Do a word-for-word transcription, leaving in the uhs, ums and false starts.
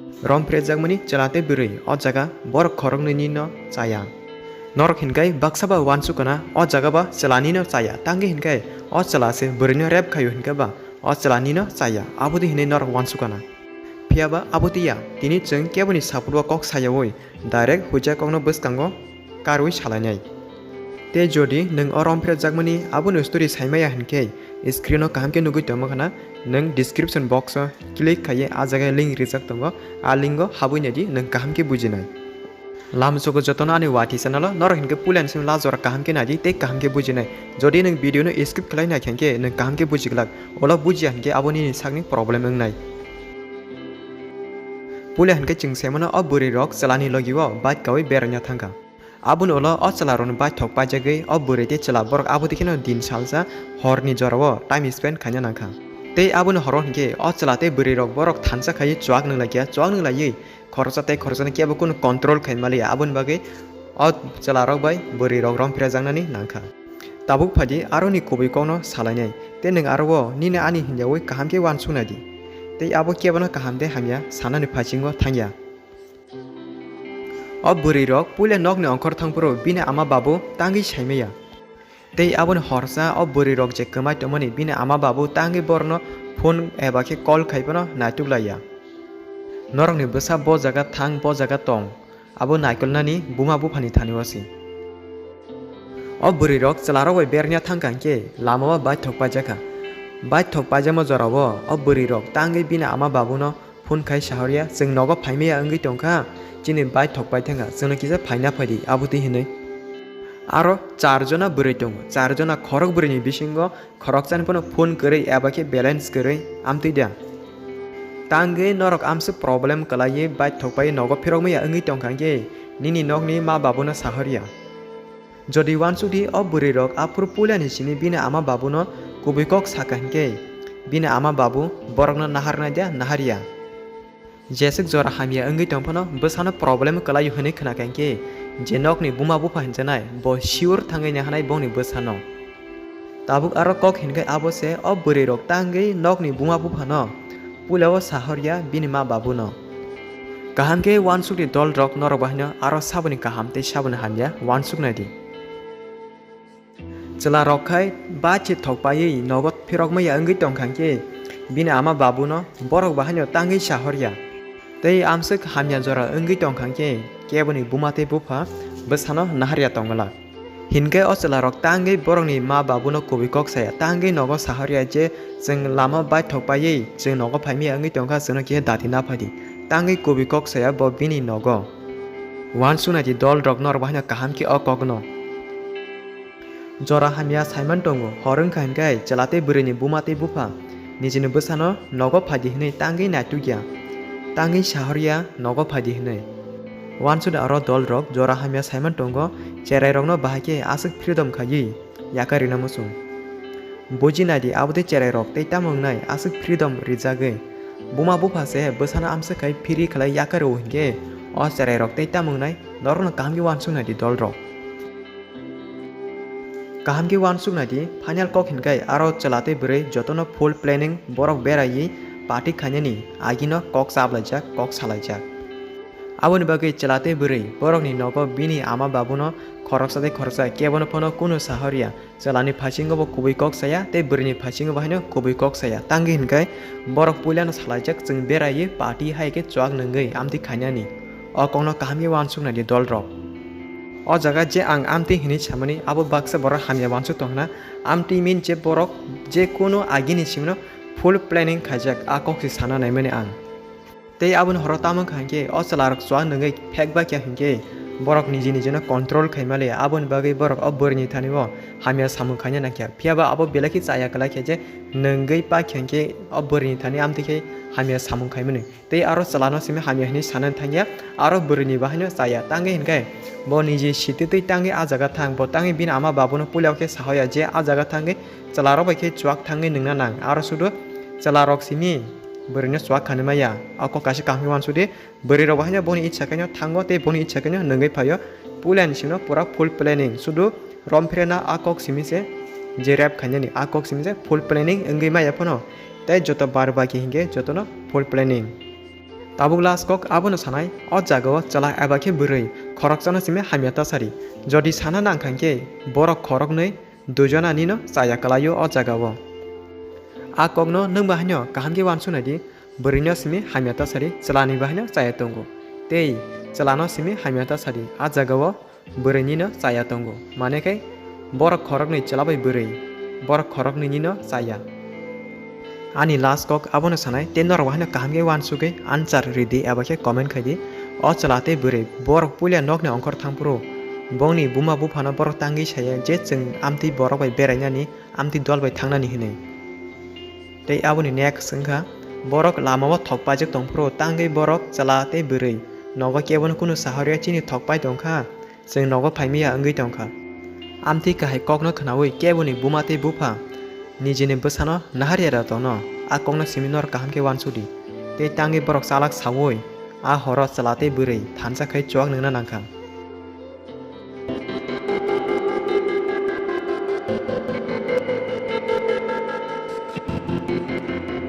Rom phrejakmani chwla tei bwrwi o jaga borok khoroknwini no chaya. Norok hinkai baksa ba uansukana o jaga ba chwlani no chaya, tangwi hinkai o chwla se bwrwi no rep khaio hinka ba o chwlani no chaya, aboni hinwi norok uansukana. Phiya ba abo tiya, tini chwng keboni support o kok sayaui direct huija kokno bwskango karwi salainai. Tei jodi nwng o rom phrejakmani abono story saimaya hinkhe screen o kaham khe nugwi tongma khana, nwng description box o click khaiwi a jaga link rijak tongo, a link o habwi naidi nwng kaham khe bujinai. Lamsogo jotono ani wati channel o norok hinkhe puila ni simi last jora kaham khe naidi tei kaham khe bujinai. Jodi nwng video no skip khlai naikha hinkhe nwng kaham khe bujiglak, ulo bujiya hinkhe abo nini sakni problem wngnai. Puila hinkhe chwng saimano o bwrwi rok chwlani logi o bike kaui beraina thangkha. Aboni ulo o chwla rokno baithok paijagwi o bwrwi tei chwla borok abo dikheno din salsa horni jorao time spend khaina nangkha. Tei aboni horo hinkhe o chwla tei bwrwi rok borok thansa khaiwi chuak nwnglaiya, chuak nwnglaiwi khoroksa tei khoroksano kebo kunu control khai maliya, aboni bagwi o chwla rok bai bwrwi rok rom phirajaknani nangkha. Tabuk phaidi aroni kubui kokno salainai, tei nwng aro o nini ani hinyaui kaham khe uansuknai di, tei abo kebono kaham tei hamya sanani phasingo thangya. O bwrwi rok puila nokni ongkhor thangphuru bini ama babu tangwi saimaya. Tei aboni horsa o bwrwi rok je kwmai tongmani bini ama babu tangwi borokno phone eba khe call khai phano naituk laiya. Norokni bwsa bo jaga thang bo jaga tong, abo naikolnani buma buphani thani o se. O bwrwi rok chwla rok bai bernya thangkha hinkhe lama o baithok paijakha. Baithok paijakma jorao o bwrwi rok tangwi bini ama babuno phone khai sahorya, "Chwng nogo phaimaya wngwi tongkha, chini baithok paithangkha, chwngno kisa phaina phaidi," abo twi hinwi. Aro char jona bwrwi tongo, char jona khorok bwrwini bisingo khoroksani phano phone kwrwi eba khe balance kwrwi amtwi da. Tangwi norok amswk problem kwlaiwi baithok pai nogo phirokmaya wngwi tongkha hinkhe nini nokni ma babuno sahorya. Jodi uansukdi o bwrwi rok aphuru puilani simi bini ama babuno kubui kok sakha hinkhe bini ama babu borokno naharnai da naharya. Jeswk jora hamya wngwi tongphano bwsano problem kwlaio hwnwi khwnakha hinkhe je nokni buma bupha hinjanai bo sure thangwi naharnai bongni bwsano. Tabuk aro kok hinkhe abo se o bwrwi rok tangwi nokni buma buphano puilao sahorya bini ma babuno. Kaham khe uansukdi dol rok norok bahaino aro saboni kaham tei saboni hamya uansuknai di. Chwla rok khai ba chi thok paiwi nogo phirokmaya wngwi tongkha hinkhe bini ama babuno borok bahaino tangwi sahorya. Tei amswk hamya jora wngwi tongkha hinkhe keboni buma tei bupha bwsano naharya tongwlak. Hinkhe o chwla rok tangwi borokni ma babuno kubui kok saya, tangwi nogo sahorya je, "Chwng lama baithok paiwi chwng nogo phaimaya wngwi tongkha, chwngno khe dati naphaidi, tangwi kubui kok saya bo bini nogo." Uansuknai di dol rok norok bahaino kaham khe o kokno. Jora hamya saiman tongo, hor wngkha hinkhe chwla tei bwrwini buma tei bupha nijini bwsano nogo phaidi hwnwi tangwi naitukya, tangwi sahorya nogo phaidi hwnwi. Uansukdi aro dol rok jora hamya saiman tongo, cherai rokno bahai khe aswk freedom khaiwi yakarina muchung. Buji naidi abo tei cherai rok tei tamo wngnai aswk freedom rijagwi. Buma bupha se bwsano amswk khai free khlai yakarwo hinkhe o cherai rok tei tamo wngnai norokno kaham khe uansuknai di dol rok. Kaham khe uansuknai di, final kok hinkhai aro chwla tei bwrwi jotono full planning borok beraiwi party khainani agino kok chaplaijak, kok salaijak. Aboni bagwi chwla tei bwrwi borokni nogo bini ama babuno khoroksa tei khoroksa kebono phano kunu sahorya, chwlani phasingo bo kubui kok saya tei bwrwini phasingo bo haino kubui kok saya. Tangwi hinkhai borok puilano salaijak, chwng beraiwi party hai khe chuak nungwi amtwi khainani. O kokno kaham khe uansuknai di dol rok. O jaga je ang amtwi hinwi samani abo baksa borok hamya uansuk tongna, amtwi mean je borok je kunu agini simino full planning khaijak a kok se sana naimani ang. Tei aboni horo tamo wngkha hinkhe o chwla rok chuak nungwi phek bakya hinkhe borok niji nijino control khaimaliya, aboni bagwi borok o bwrwini thani o hamya samung khaina nangkha, phiyaba abo belai khe chaya kwlai khe je nungwi pakya hinkhe o bwrwini thani amtwi khe hamya samung khaimani. Tei aro chwlano simi hamya hinwi sanani thangya, aro bwrwini bahaino chaya. Tangwi hinkhe bo niji sititwi tangwi a jaga thang, bo tangwi bini ama babuno puila khe sahoya je a jaga thangwi chwlarok bai khe chuak thangwi nungna nang. Aro sudu chwlarok simi bwrwino chuak khanwi maya. O kok kaisa kaham khe uansukdi, bwrwirok bahaino boni icha khaino thango tei boni icha khaino nungwi phaio. Puilani sino pura full planning, sudu romphirena a kok simi se je rep khainani a kok simi se full planning wngwi maya phano. Tei joto bar baki hinkhe jotono full planning. Tabuk last kok abono sanai, o jagao chwla eba khe bwrwi khoroksano simi hamya ta sari. Jodi sana nangkha khe borok khoroknwi duijonanino chaya kwlaio o jagao. A kokno nwng bahaino kaham khe uansuknai di, bwrwino simi hamya ta sari, chwlani bahaino chaya tongo. Tei chwlano simi hamya ta sari, a jagao bwrwinino chaya tongo. Mane khe borok khoroknwi chwla bai bwrwi, borok khoroknwinino chaya. Ani last kok abono sanai, tei norok bahaino kaham khe uansugwi answer ridi eba khe comment khaidi. O chwla tei bwrwi borok puila nokni ongkhor thangphuru bongni buma buphano borok tangwi saya je chwng amtwi borok bai berainani, amtwi dol bai thangnani hinwi. Tei aboni next wngkha, borok lamao thok paijak tongphuru tangwi borok chwla tei bwrwi nogo kebono kunu saharya chini thok pai tongkha, chwng nogo phaimaya wngwi tongkha. Amtwi kahai kokno khwnaui keboni buma tei bupha nijini bwsano naharya da tono, a kokno simi nor kaham khe uansukdi. Tei tangwi borok chalak saui a horo chwla tei bwrwi thansa khai chuak nungna nangkha.